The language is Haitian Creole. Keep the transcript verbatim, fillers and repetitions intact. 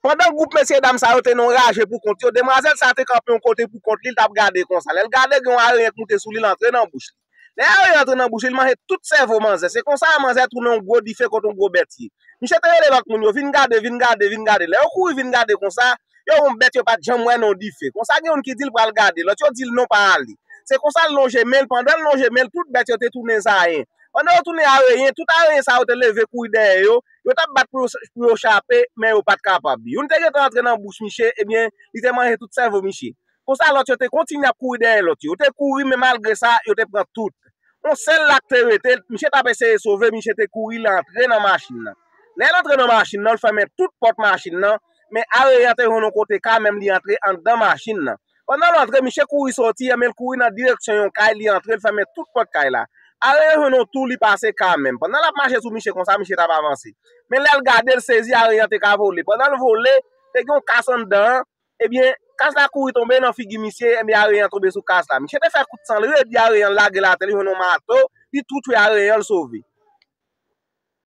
Pandan gwoup mesye dam sa yo te nan raje pou kont yo, demwazèl sa te kanpe yon kote pou kont li, l t ap gade konsa. Lè l gade, gen yon areyen k moute sou li, l antre nan bouch li. Lè areyen antre nan bouch li, l manje tout sèvo manzè. Se konsa manzè tounen yon gwo dife kote yon gwo bèt ye. Misye te rele lòt moun yo, vin gade, vin gade, vin gade. Lè yo kouri vin gade konsa, yo wè yon bèt yo pa t janm wè nan yon dife. Konsa gen youn ki di l pral gade, lòt yo di l non pa ale. Se konsa l lonje men l, pandan l lonje men l, tout bèt yo te tounen zayen. Pandan yo tounen areyen, tout areyen sa yo te leve kouri dèyè yo, yo t ap bat pou yo, pou yo chape, men yo pa t kapab. Youn te gentan antre nan bouch misye, ebyen, li te manje tout sèvo misye. Konsa lòt yo te kontinye ap kouri dèyè lòt yo. Yo te kouri, men malgre sa, yo te pran tout. Yon sèl la k te rete, misye t ap eseye sove, misye te kouri, l antre nan machin nan. Lè l antre nan machin nan, l fèmen tout pòt machin nan, men areyen an te jwenn yon kote kanmenm, li antre anndan machin nan. Pandan l antre, misye kouri soti, men l kouri nan direksyon yon kay, li antre, l fèmen tout pòt kay la. Areyen jwenn yon twou, li pase kanmenm. Pandan l ap mache sou misye konsa, misye t ap avanse. Men lè l gade, l sezi, areyen an te ka vole. Pandan l vole, te gen yon kas anndan an, ebyen, kas la kouri tonbe nan figi misye, ebyen, areyen an tonbe sou kas la. Misye te fè kout san l redi, areyen an lage l atè, li jwenn yon mato, li touche areyen an, l sove.